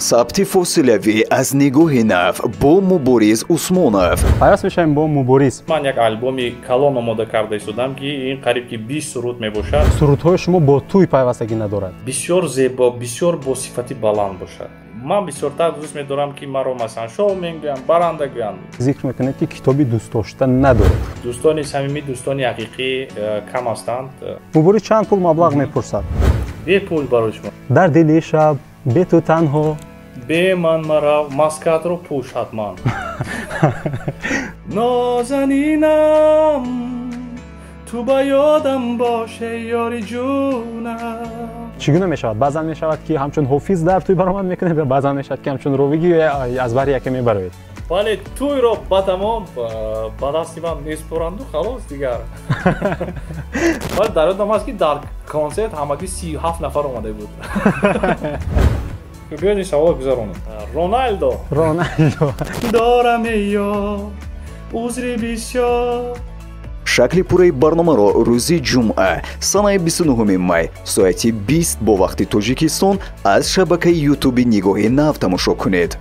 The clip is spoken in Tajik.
Сабти фосилавӣ аз «Нигоҳи нав» бо Мубориз Усмонов. Пайваст мешавем бо Мубориз. Ман як албоми калон омода карда истодам, ки ин қариб ки 20 суруд мебошад. Сурудҳои шумо бо тӯй пайвастагӣ надорад. Бисёр зебо, бисёр бо сифати баланд бошад. Ман бисёртар дӯст медорам, ки маро, масалан, шоумен гӯянд, баранда гӯянд. Зикр мекунед, ки китоби дӯстдошта надоред. Дӯстони самимӣ, дӯстони ҳақиқӣ кам ҳастанд. Мубориз чанд пул маблағ мепурсад? Бепул барои шумо. Дар дили шаб бе ту танҳо. Бе ман марав, маскатро пӯш ҳатман. Нозанинам, ту ба ёдам боше, ёри ҷунам. Чӣ гуна мешавад? Баъзан мешавад, ки ҳамчун ҳофиз дар тӯй баромад мекунед ва баъзан мешавад, ки ҳамчун ровигӣ аз бари яке мебароед. Вале тӯйро ба тамом ба дасти ман месупоранду халос дигар. Вале дар ёдам аст, ки дар консерт ҳамагӣ 37 нафар омада буд. Биёед, ин саволро гузаронем. Роналдо. Роналдо. Дорам, ё узри бисёр. Шакли пурраи барномаро рӯзи ҷумъа, санаи 29 май, соати 20 бо вақти Тоҷикистон аз шабакаи Ютуби «Нигоҳи нав» тамошо кунед.